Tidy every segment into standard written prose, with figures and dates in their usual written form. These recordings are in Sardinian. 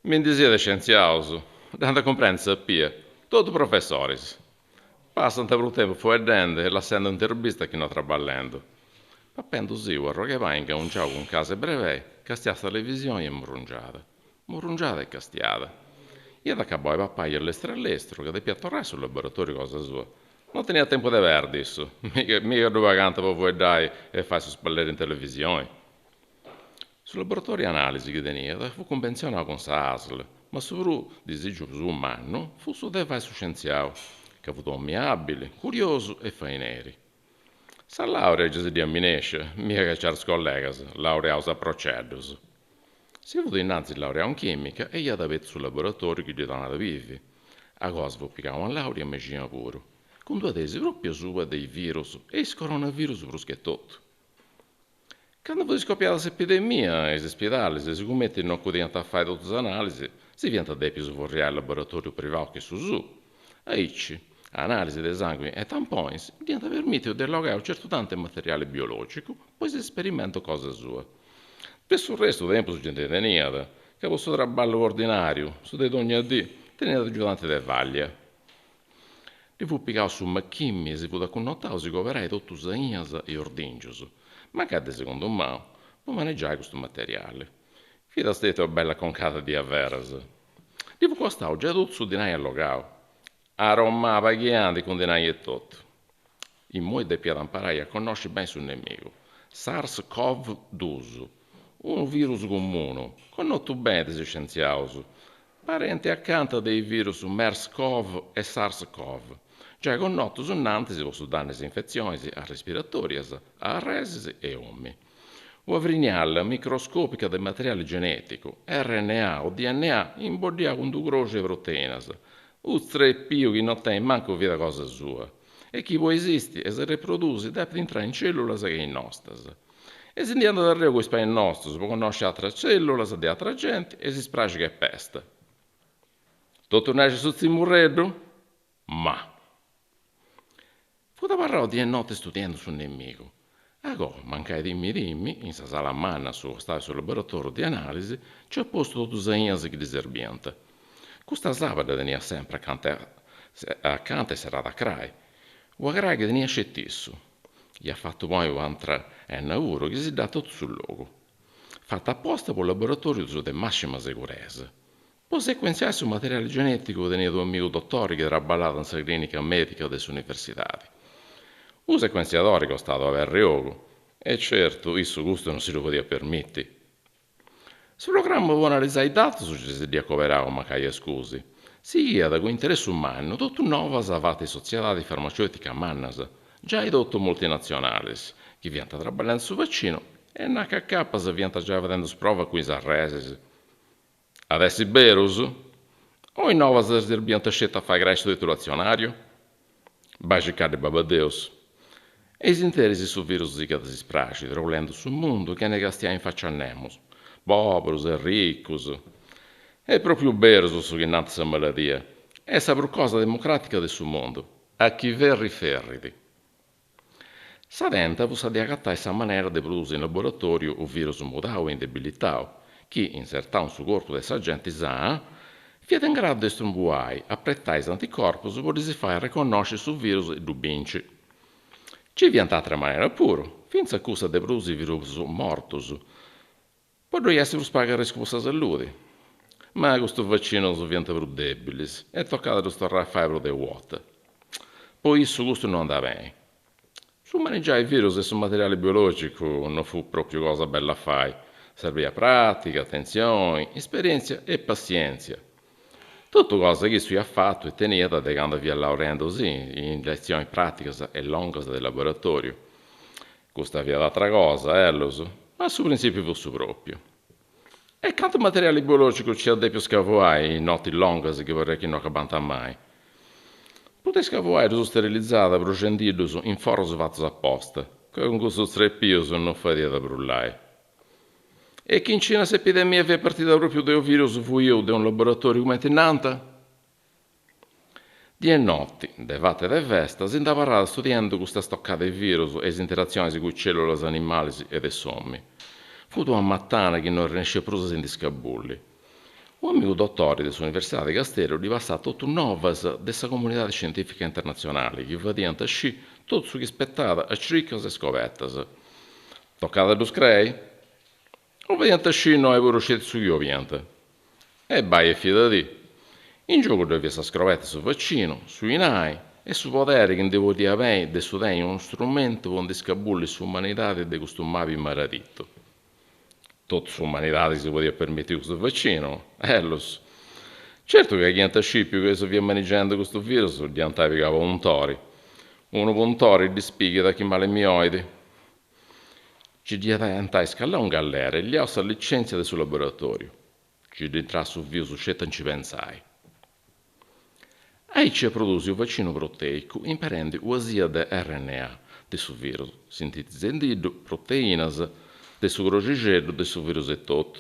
Mi ndi siat de scientziaus, dd'ant a cumprendi sa pia, totu professoris. Passant prus tempus fueddendi e lassendi interbistas chi no traballendu. Papendusì u' arrogh'e pani ingaungiau cun casu 'e brebei, castiat sa televisioni e murrungiat. Murrungiat e castiat. Iat acabau 'e papai a lestru a lestru ca depiat torrai a su laboratoriu cosa sua. No teniat tempus de perdi issu, miga ddu pagant po fueddai e fai su spalleri in televisioni. Su laboratoriu 'e analisi chi teniat fut cunventzionau cun sa ASL, ma su prus disigiu suu mannu fut su de fai su scientziau, ca fut omini abili, curiosu e faineri. Sa laurea giai si dd'iat minescia, miga che certus collegas, laureaus a proceddus. Si fut innantis laureau in chimica e iat abertu su laboratoriu chi ddi donat a bivi. Agoa si fut pigau una laurea in mexina puru, cun d'una tesi propriu asuba de is virus e is coronavirus prus che totu. Candu fut scopiada s'epidemia, is ispidalis, sigumenti no acudiant a fai totu is analisi, si fiant dèpius furriai a laboratorius privaus che su suu. Aici, analisi de sanguini e tamponis dd'iant permìtiu de allogai unu certu tanti de materiali biològicu po is esperimentus cosa sua. De su restu tempus giai ndi teniat, ca po su traballu ordinàriu, su de dònnia dì, teniat agiudanti de vàllia. Ddi fut pigau su machìmini e si fut acunnotau si coberai totu is ainas e ordìngius, mancai de segundu manu, po manigiai custu materiali. Fiat stètia una bella aconcada diaveras. Ddi fut costau giai totu su dinai allogau. Aromaba chi andit cun dinai e totu. Immoi depiat amparai a connosci beni su nemigu, SARS-CoV dus, unu virus comunu, connotu beni de is scientziaus, parenti acanta de is virus MERS-CoV e SARS-CoV, giai connotus innantis po su dannu is infetzionis arrespiratòrias a arresis e omini. Una frinialla microscòpica de materiali genèticu, RNA o DNA, imboddiau cun d'unu croxu 'e proteinas, unu tzrepiu chi no tenit mancu vida cosa sua e chi po esisti e si reprodusi depit intrai in cèllulas che is nostas. E si ndi andat arreu cun is peis nostus po connosci atras cèllulas de atra genti e si spraxi che pesta. Totu nexi su tzimurreddu? Ma. Fut abarrau dì e notti studiendu su nemigu. Agò, mancai timmi timmi, in sa sala manna a su costau 'e su laboratoriu de analisi, nci at postu totu is ainas chi ddi serbiant. Custa saba dda teniat sempri acanta acanta e serrada a crai. Una crai chi teniat sceti issu. Iat fatu ponni u'antra enna puru chi siddàt totu su logu. Fata aposta po laboratorius de massima seguresa. Po secuentziai su materiali genèticu teniat unu amigu dotori chi traballàt in sa clìnica mèdica de s'universidadi. Unu secuentziadori costàt una perra 'e ogu e certu issu custu non si ddu podiat permiti. Su programma po analizai is datus giai si dd'iat coberau mancai a scusi. Sighiat cun interessu mannu totu novas fatu 'e sotziedadis farmaceuticas mannas, giai totu multinatzionalis, chi fiant traballendi su vacinu e naca acapas fiant giai fadendu is provas cun is arresis. At essi berus? O is novas serbiant sceti a fai cresci su titulu atzionàriu? Bai circaddi babadeus. E in s'interis su virus sighiat a si spraxi, troulendu su mundu chene castiai in faci a nemus, poberus e ricus. Est propriu berus su chi nant sa maladia est sa prus cosa democratica de su mundu, a chi ferrit ferrit. Sa tenta fut sa de agatai sa manera de produsi in laboratoriu u virus mudau e indebilitau, chi, insertau in su corpus de sa genti sana, fiat in gradu de strumbuai, apretai is anticorpus po ddis fai arreconnosci su virus e ddu binci. Nci fiant atras maneras puru, fintzas cussa de produsi virus mortus, Po ddoi essi prus pagu arriscu po sa saludi. Ma custus vacinus fiant prus debilis e tocàt a ddus torrai a fai prus de u' 'orta. Po issu custu no andat beni. Su manigiai virus e su materiali biologicu no fut propriu cosa bella a fai, serbiat pratica, atentzioni, esperientzia e passientzia. Totu cosa chi issu iat fatu e teniat de candu fiat laureandusì in letzionis praticas e longas de laboratoriu. Custa fiat atra cosa, ellus, ma su printzipiu fut su propriu. E cantu materiali biologicu nci iat depiu scavuai in notis longas chi parriat chi no acabànt mai? Prus de scavuai ddus sterilizàt abruxendiddus in forros fatus aposta, ca cun cussus tzrepius no fadiat a brullai. E chi in Cina s'epidemia fiat partida propriu de unu virus fuiu de unu laboratoriu cumenti nant? Dì e noti, de fatu e de festa, si nd'abarràt studiendu custa stocada 'e virus e is interatzionis cun is cellulas animalis e de s'omi. Fut una matana chi no arrennesciat prus a si ndi scabulli. U amigu dotori de s'Universidadi de Casteddu ddi passat totu novas de sa comunidadi scientifica internatzionali chi fadiant scì totu su chi spetat a circas e scobertas. Tocat a ddus crei? O fadiant scì innoi puru sceti su chi 'oliant? E bai e fidadì. In giogu ddoi fiat sa scroberta 'e su vacinu, su 'inai e su poderi chi ndi podiat benni de su tenni unu strumentu po ndi scabulli s'umanidadi de custu mabi maradittu. Totu s'umanidadi si podiat permiti custu vacinu? Ellus. Certu ca chi iant scipiu ca issu fiat manigendi custu virus dd'iant ai pigau po puntori. Unu puntori ddis pighit chi mali mi 'oit. Nci dd'iant ai scallau in gallera e liau sa licèntzia de su laboratoriu. Nci dd'intrat su frius sceti a nci pentzai. Aici at prodùsiu vacinu protèicu imperendi ua sia de RNA de su virus, sintetizendiddu proteinas de su croxixeddu de su virus etotu.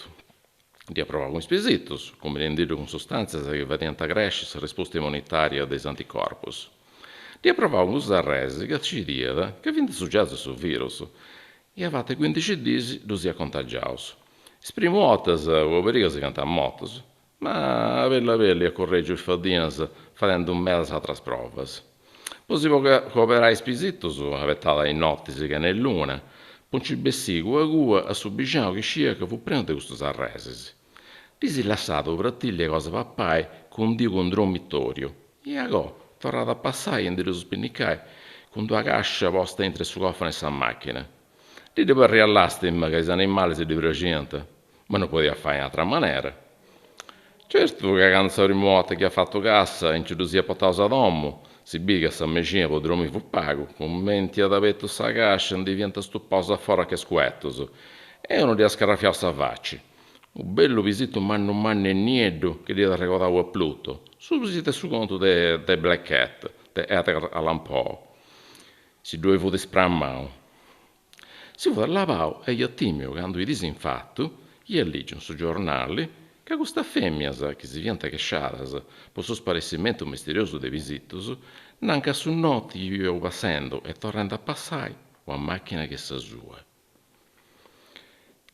Dd'iat provau cun is pisitus, cumbinendiddu cun sustàntzias chi fadiant cresci sa resposta immunitària de is anticorpus. Dd'iat provau cun cussus arresis ca scidiat ca fiant sugetus a su virus e avatu 'e cuindixi diis ddus iat contagiaus. Is primu 'ortas una pariga si fiant mortus, Ma a bellu a bellu iat currègiu is faddinas fadendu medas atras provas. Po si coberai is pisitus abetat a is notis chene luna, po nci bessì cua cua a su bixinau chi sciiat ca fut prenu de custus arresis. Ddis lassat u' pratillu 'e cosa 'e papai cundiu cun dromitoriu e agò torrat a passai a ndi ddus spinnicai cun d'una cascia posta intre su cofanu 'e sa machina. Ddi parriat lastima ca is animalis ddi praxiant, ma no podiat fai in atra manera. Certu ca candu sa primu 'orta chi iat fatu cassa nci ddus iat portaus a domu, si biri ca sa mexina po dromiri fut pagu, cumenti iat abertu sa cascia ndi fiant stupaus a fora che scuetus e unu dd'iat scarrafiau sa faci. Unu bellu pisitu mannu mannu e nieddu chi dd'iat arregodau a Pluto, su pisitu 'e su contu de The Black Cat de Edgar Allan Poe. Si ddoi fut spramau. Si fut allabau e iat timiu candu is diis infatu iat ligiu in su giornali ca custas feminas chi si fiant chesciadas po su sparessimentu misteriosu de pisitus nanca a su noti fiat passendu e torrendu a passai una machina che sa sua.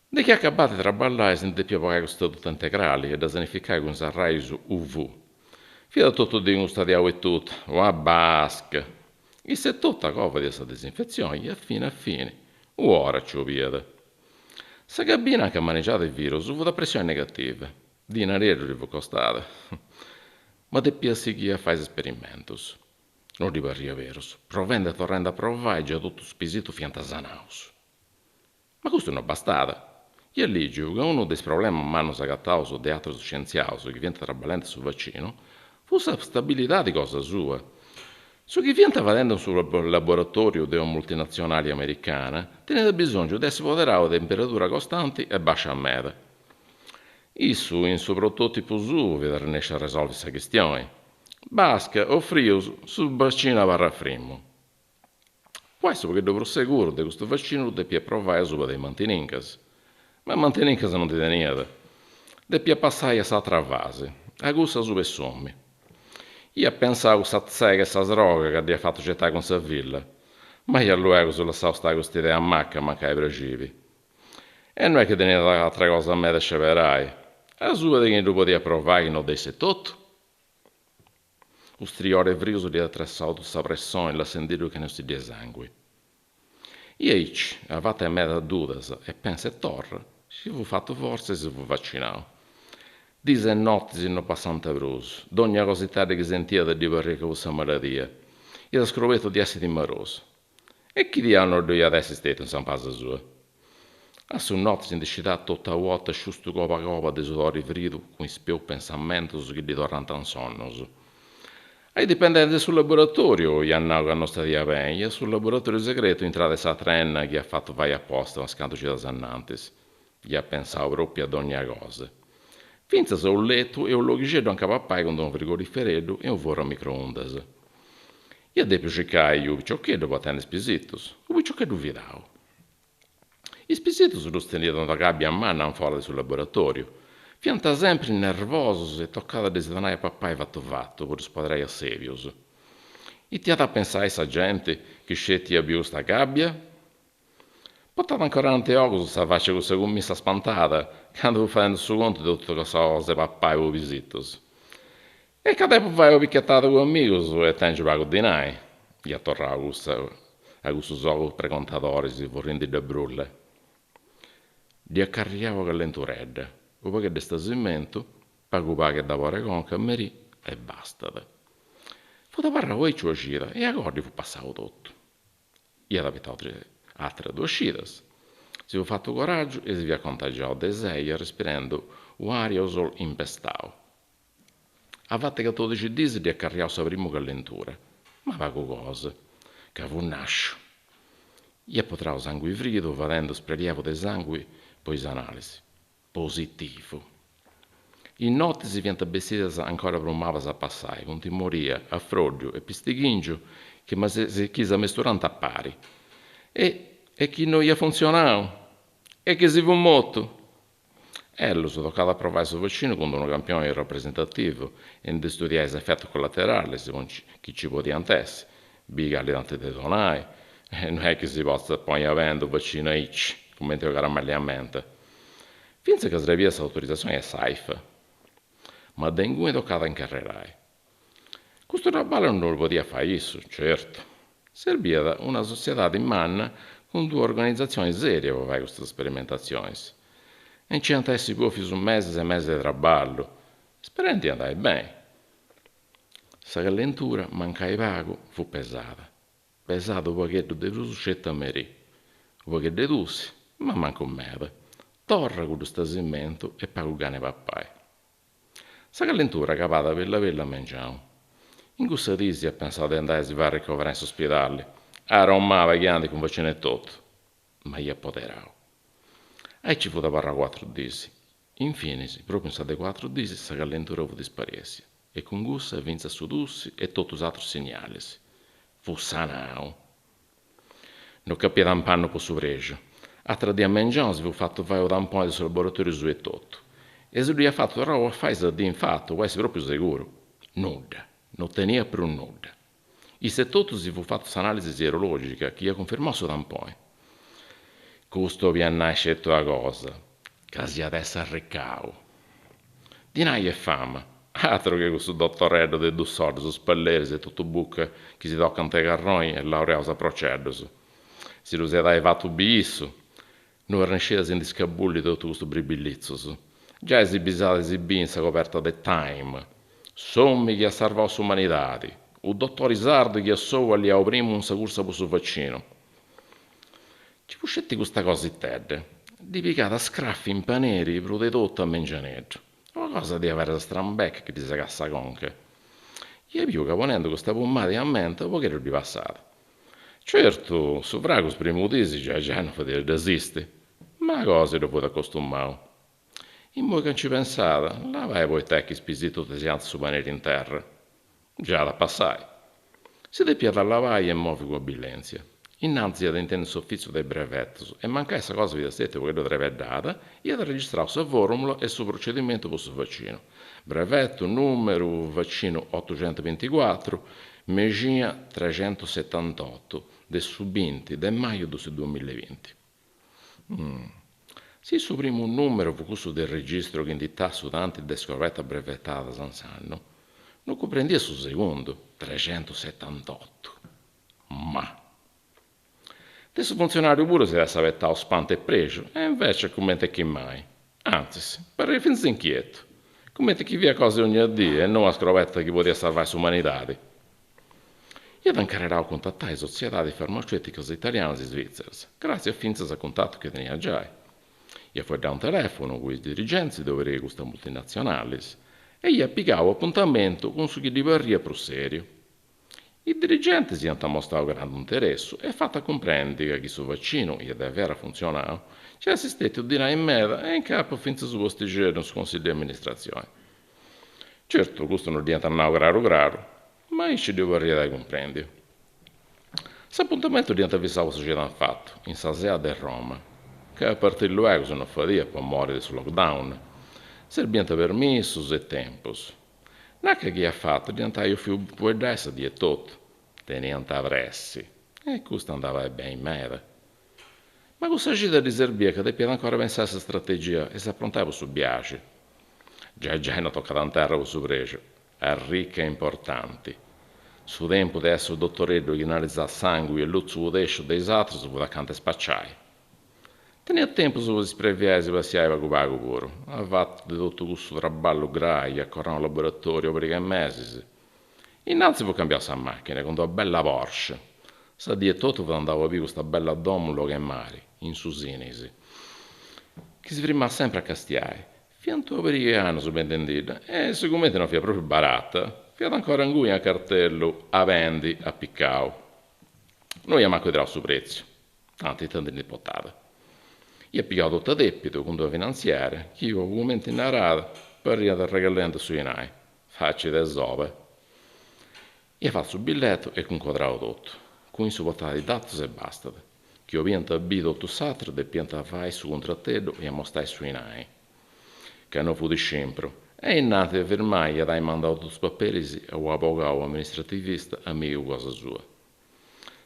De chi acabàt de traballai si ndi depiat bogai custa tuta integrali e dda sanificai cun is arrajus UV. Fiat totu dì cun custa diau 'e tuta, una basca! Issa etotu agò fadiat sa disinfetzioni e a fini a fini, u'ora ci 'obiat. Sa cabina anca manigiàt is virus fut a pressioni negativa, dinareddu ddi fut costada. Ma depiat sighiri a fai is esperimentus. No ddi parriat berus, provendi e torrendi a provai giai totus is pisitus fiant sanaus. Ma custu no bastat. Iat lìgiu ca unu de is problemas mannus agataus de atrus scientziaus chi fiant traballendi a su vacinu fut sa stabilidadi cosa sua. Su chi fiant fadendi in su laboratoriu de una multinatzionali americana teniat bisòngiu de essi poderau a temperadura costanti e bàscia meda. Issu in su prototipu suu fiat arrennesciu a resolvi sa chistioni. Basca o frius, su vacinu abarrat frimu. Po essi u' pagheddu prus seguru de custu vacinu ddu depiat provai asuba de is mantinincas. Ma mantinincas no ndi teniat. Depiat passai a s'atra fasi, a cussa asuba 'e s'omi. Iat pensau cussa tzega 'e sa sroga ca dd'iat fatu certai cun sa filla, ma iat luegus lassau stai custa idea macca mancai praxiri. E no est chi teniat atra cosa meda 'e sceberai, asuba de chini ddu podiat provai chi no de issa etotu. U striori 'e frius dd'iat atressau totu sa pressoni lassendiddu chene u stiddiu 'e sangui. I aici, avatu 'e medas dudas e pensa e torra, si fut fatu fortza e si fut vacinau. Dis e notis no passànt prus, dogna cositedda chi sentiat ddi parriat ca fut sa maladia. Iat scrobetu di essi timarosu. E chi dialu no ddu iat essi stetiu in s'ampasa sua. A su noti si ndi scidàt totu a u' 'orta sciustu coba coba de sudori fridu cun is peus pensamentus chi ddi torrànt in sonnus. A is dipendentis de su laboratoriu iat nau ca no stadiat beni e a su laboratoriu segretu intràt sa trenna chi iat fatu fai aposta unas cantu cidas anantis. Iat pensau propriu a dogna cosa. Fintzas a unu letu e unu loghixeddu anca papai cun unu frigorifereddu e unu forru a microundas. Iat depiu circai unu piciocheddu po atendi is pisitus, unu piciocheddu fidau. Is pisitus ddus teniat in una gàbbia manna in fora de su laboratoriu. Fiant sempri nervosus e tocàt a ddis donai a papai fatu fatu po ddus poderai assèbius. Ita iat a pensai sa genti chi sceti iat biu custa gàbbia? Portàt ancora ananti 'e ogus sa faci 'e cussa cummissa spantada candu fut fadendu su contu de totu cussa cosa 'e papai po pisitus. E ca depu fai una pichetada cun amigus e tengiu pagu dinai, iat torrau cussa a cussus ogus pregontadoris furriendi-ddu a brulla. Dd'iat carriau una callenturedda, unu pagheddu 'e stasimentu, pagu pagu 'e dabori 'e conca a merì e bastat. Fut abarrau aici una cida e agoa ddi fut passau totu. Iat abetau ateras duas cidas, si fut fatu coràgiu e si fiat contagiau de sei arrespirendu u' aerosol impestau. Avatu 'e catodixi diis dd'iat carriau sa primu callentura, ma pagu cosa, ca fut nàsciu. Iat poderau sangui fridu fadendu sprelievu de sangui po is analisi. Positivu. Is notis fiant bessidas ancora prus mabas a passai, cun timoria, afròddiu e pistighìngiu chi s'amesturànt a pari. E e chi no iat funtzionau? E chi si fut mortu? Ellus, tocat a provai su vacinu cun unu campioni rapresentativu e ndi studiai is efetus collateralis chi nci podiant essi, biri cali tanti de donai, no est chi si potzat ponni a bendi unu vacinu aici, cumenti una caramelli 'e menta. Fintzas ca srebiat s'autorizatzioni 'e s'Aifa. Ma de inguni tocat a incarrerai. Custu traballu non ddu podiat fai issu, certu. Serbiat una sotziedadi manna cun d'una organizatzioni seria po fai custas sperimentatzionis. E nci iant essi bòfius mesis e mesis de traballu, sperendi de andai beni. Sa callentura, mancai pagu, fut pesada. Pesada u' pagheddu de prus sceti a merì. U' pagheddu 'e tussi, ma mancu meda. Torra cuddu stasimentu e pagu gana 'e papai. Sa callentura cabàt bella bella a mengianu. In cussa diis iat pensau de andai a si fai ricoverai in s'ospidali, aromaba chi andit cun vacinu e totu, ma iat poderau. Aici fut abarrau cuatru diis. Infinis, propriu in sa de cuatru diis sa callentura fut isparèssia e cun cussa fintzas su tussi e totu is atrus signalis. Fut sanau. No capiat in pannu po su prexu. Atra dì a mengianu si fut fatu fai unu tamponi de su laboratoriu suu etotu. E si ddu iat fatu torrau a fai sa dì in fatu po essi propriu seguru. Nudda. No teniat prus nudda. Issu etotu si fut fatu s'analisi sierologica chi iat cunfirmau su tamponi. Custu 'oliat nai sceti una cosa, ca s'iat essi arricau. Dinai e fama, atru che cussus dotoreddus de dus soddus, spalleris e totu buca chi si tocant 'e carroni e laureaus a proceddus. Si ddus iat ai fatu biri issu, no arrennesciat a si ndi scabulli de totu custus bribillitzus. Giai si bisàt de si biri in sa coberta de Time. S'omini chi at sarvau s'umanidadi, u dotori sardu chi a sou at liau primu in sa cursa po su vacinu. Nci fut sceti custa cositedda, ddi pigàt scraffi in paneri prus de totu a mengianeddu, una cosa diaveras strambeca chi ddi segàt sa conca. Iat biu ca ponendu custa pumada 'e menta u' pagheddu ddi passàt. Certu, su fragu is primus diis giai giai non fadiat a dd'arresisti, ma agoa si ddu fut acostumau. Immoi ca nci pensàt, labai poita est chi is pisitus tesiànt su paneri in terra. Giai at a passai. Si depiat labai e movi cun abilèntzia. Innantis iat intèndiu s'ofìtziu de is brevetus e mancai sa cosa fiat stètia u' pagheddu trebeddada, iat registrau sa fòrmula e su procedimentu po su vacinu. Brevetu, nùmeru, vacinu otuxentubinticuatru, mexina trexentusetantotu, de su binti de maju de su duamillabinti. Si su primu nùmeru fut cussu de registru chi inditàt su tanti de scrobetas brevetadas in s'annu, no cumprendiat su segundu, trexentusetantotu. Ma. De su funtzionàriu puru s'iat essi abetau spantu e prexu, e invècias cumenti e chi mai. Antzis, parriat fintzas inchietu, cumenti chi fiat cosa de ogna dì e no una scrobeta chi podiat sarvai s'umanidadi. Iat incarrerau a cuntatai sotziedadis farmaceuticas italianas e svìtzeras, gràtzias fintzas a cuntatu chi teniat giai. Iat fueddau in telèfonu cun is dirigentis de una pariga 'e custas multinatzionalis e iat pigau apuntamentu cun su chi ddi parriat prus sèriu. Is dirigentis iant amostau grandu interessu e fatu a cumprendi ca chi su vacinu iat de veras funtzionau, nc'iat essi stètiu dinai meda e incapu fintzas unu postixeddu in su consillu de amministratzioni. Certu, custu no dd'iant nau craru craru, ma aici ddi parriat de ai cumprendiu. S'apuntamentu dd'iant fissau po sa cida infatu, in sa sea de Roma, ca a partiri luegus no fadiat po mori de su lockdown. Serbiant permissus e tempus. Naca chi iat fatu dd'iant ai 'ofiu fueddai sa dì etotu. Teniant pressi. E custu andabat beni meda. Ma cussa cida ddi serbiat ca depiat ancora pensai a sa strategia e s'aprontai po su biaxi. Giai giai no tocat in terra po su prexu. Arrica e importanti. Su tempus de essi su dotoreddu chi analizat sàngui e lutzu pudesciu de is atrus fut acanta 'e spaciai. Teniat tempus po si spreviai e si pasiai pagu pagu puru, avatu de totu cussu traballu grai e acorrau in laboratoriu po pariga 'e mesis. Innantis fut cambiau sa machina cun d'una bella Porsche. Sa dì etotu fut andau a biri custa bella domu in logu 'e mari, in su Sinis, chi si frimat sempri a castiai. Fiant una pariga 'e annus bendendidda e, sigumenti no fiat propriu barata, fiat ancora inguni a cartellu a bendi apicau. No iat mancu tirau su pretziu. Tanti ita ndi nd'importat. Iat pigau totu a depidu cun d'una finantziaria chi, po cumenti naràt, parriat arregallendi su 'inai, faci de sobe. Iat fatu su billetu e cuncodrau totu. Cun issu portàt is datus e bastat. Chi 'obiant biri totu s'atru depiant fai su cuntrateddu e amostai su 'inai. Ca no fut scimpru. E innanti de firmai iat ai mandau totus is paperis a u' abogau amministrativista amigu cosa sua.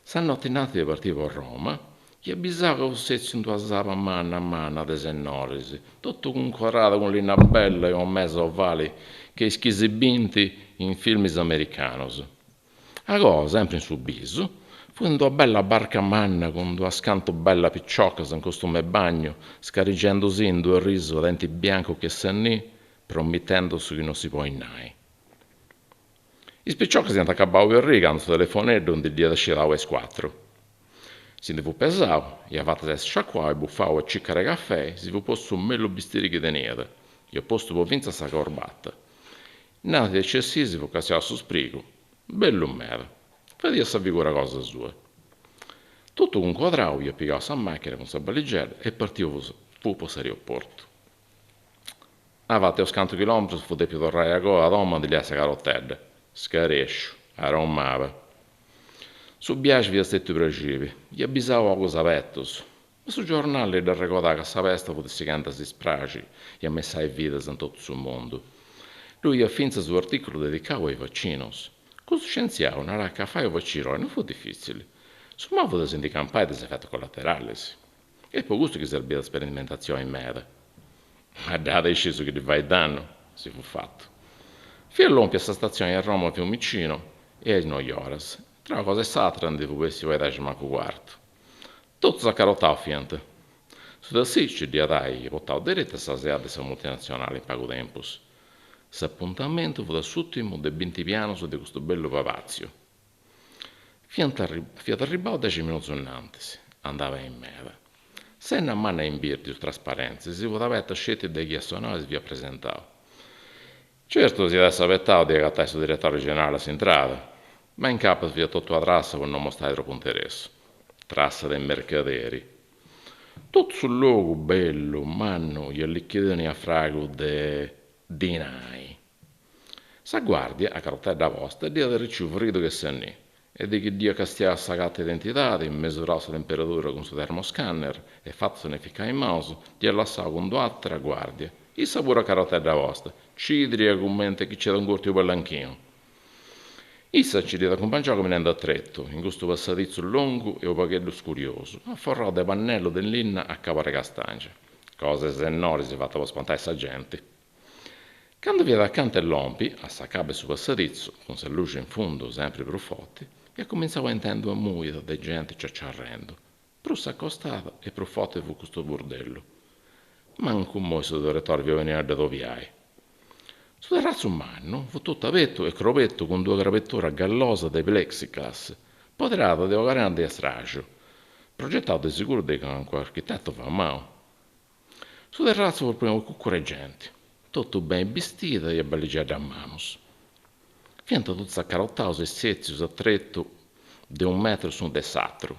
Sa notti innanti de partiri po Roma, iat bisau ca fut setziu in d'una saba manna manna de sennoris, totu cuncodrada cun linna bella e una mesa ovali che is chi si bint in filmis americanus. Agoa, sempri in su bisu, fut in d'una bella barca manna cun d'unas cantu bellas piciocas in costume 'e bagnu, scarixendusì in d'u arrisu a denti biancu che sa nì, promitendu su chi no si podit nai. Is piciocas iant acabau de arriri candu su telefoneddu ndi dd'iat scidau a is cuatru. Si ndi fut pesau, iat fatu s'essi sciacuau e bufau una cicara 'e cafei, si fut postu su mellus bistiri chi teniat, iat postu po fintzas sa corbata. Innanti de nci essiri si fut castiau a su sprigu, bellu meda, fadiat sa figura cosa sua. Totu cuncodrau iat pigau sa machina cun sa baligedda e partiu fut po s'aeroportu. Avatu 'e us cantu chilometrus fut depiu torrai agoa a domu a ndi liai sa carotedda. Scaresciu, aromaba. Su biaxi fiat stetiu praxibi, iat bisau a ogus abertus, ma su giornali dd'arregodàt ca sa pesta fut sighendi a si spraxi i a messai vidas in totu su mundu. Ddui iat fintzas u' articulu dedicau a is vacinus. Custu scientziau naràt ca a fai u' vacinu oi no fut difitzili. Su malu fut a si ndi campai de is efetus collateralis. Est po custu chi serbiat sperimentatzioni meda. Ma dd'at a isciri su chi ddi fait dannu, si fut fatu. Fiat lompiu a sa statzioni 'e Roma Fiumicino a is noioras. Tra una cosa e s'atra ndi fut bessiu a is dexi mancu cuartu. Totus acarotaus fiant. Su tassì nci dd'iat ai portau deretu a sa sea de sa multinatzionali in pagu tempus. S'apuntamentu fut a s'ùrtimu de binti pianus de custu bellu pabatziu. Fiat arribbau dexi minutus innantis, andat beni meda. S'enna manna in birdi trasparenti si fut aberta sceti de chi iat sonau e si fiat presentau. Certu si iat essi abetau de agatai su diretori generali a s'intrada, ma incapas fiat totu a trassa po no mostai tropu interessu. Trassa de mercaderi. Totu su logu bellu, mannu i allichidoni a fragu de dinai. Sa guardia, a carotedda posta, dd'iat arriciu fridu che sa nì, e de chi dd'iat castiau sa carta 'e identidadi, mesurau sa temperadura cun su termoscanner e fatu s'anificai is manus, dd'iat lassau cun d'u'atera guardia, issa puru a carotedda posta, cidria cumenti chi nc'iat ingurtiu u' pellanchinu. Issa nci dd'iat acumpangiau caminendi a tretu, in custu passaditzu longu e u' pagheddu scuriosu, aforrau de pannellus de linna a cabor'e castangia. Cosa 'e sennoris fata po spantai sa genti. Candu fiat acanta 'e lompi, a s'acabu 'e su passaditzu, cun sa luxi in fundu sempri prus forti, iat cumintzau a intendi una muida de genti ciaciarrendu. Prus s'acostat e prus forti fut custu burdellu. Mancu immoi su diretori fiat beniu a dd'adobiai. Su terratzu mannu fut totu abertu e crobetu cun d'una crabetura gallosa de plexiglass, poderada de una carena de astraxu, progetau de seguru de calincunu architetu famau. Su terratzu fut prenu cucuru 'e genti, totu beni bistida i a baligedda a manus. Fiant totus acarotaus e sètzius a tretu de unu metru s'unu de s'atru.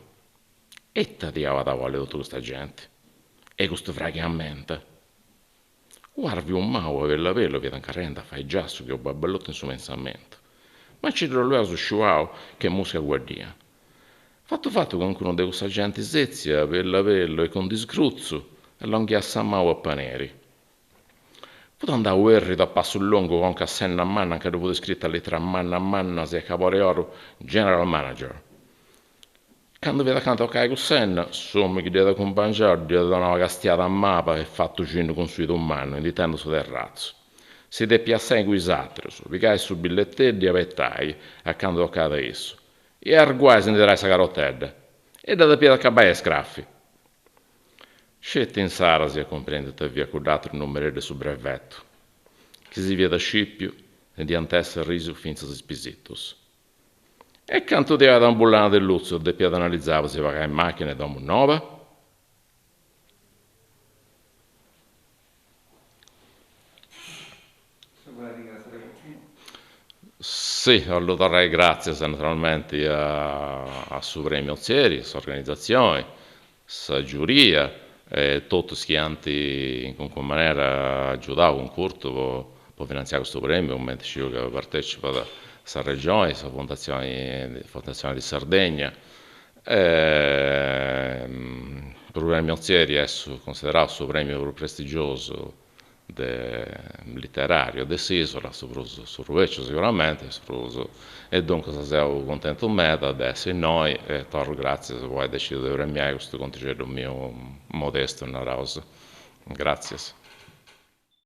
Ita diaulu at a bolli totu custa genti? E custu fragu 'e amenta? U'arviu mau a bellu a bellu fiat incarrerendi a fai giassu che u' baballottu in su pensamentu. Ma nci ddu lueus sciuau che musca guaddia. Fatu fatu cancunu de cussa genti sètzia a bellu a bellu e cun disgrutzu allonghiat sa manu a Paneri. Fut andau èrridu a passu longu conca a s'enna manna anca ddu fut scrita a literas mannas mannas e a cabor'e oru General Manager. Candu fiat acanta 'e tocai cuss'enna, s'omini chi dd'iat acumpangiau dd'iat donau una castiada maba e fatu cinnu cun su 'idu mannu, inditendu su terratzu. Si depiat sei cun is aterus, pigai su billeteddu e abetai a candu tocat a issu. E arguai si ndi tirai sa carotedda. E dda depiat acabai 'e scrafi. Sceti insaras iat cumprendiu ita fiat cudd'ateru numereddu 'e su brevetu. Chi si fiat scipiu, si ndi iant essi arrisiu fintzas is pisitus. E cantu diaiat una bullana de lutzu depiat analizai po si pagai machina e domu noba? Si, 'ollu torrai gràtzias naturalmenti a su Premiu Ozieri, a s'organizatzioni, sa giuria e totus chi ant in calincuna manera agiudau, cuncurtu po finantziai custu premiu, cumenti sciu ca partecipat sa Regioni, sa Fondatzioni Fondazione di Sardegna. Su Premiu Ozieri est cunsiderau su premiu prus prestigiosu de literariu de s'isula, su prus su prus beciu siguramenti, su prus e duncas seu cuntentu meda de essi innoi e torru gratzias po ai decidiu de premiai custu contixeddu miu modestu, naraus. Gratzias.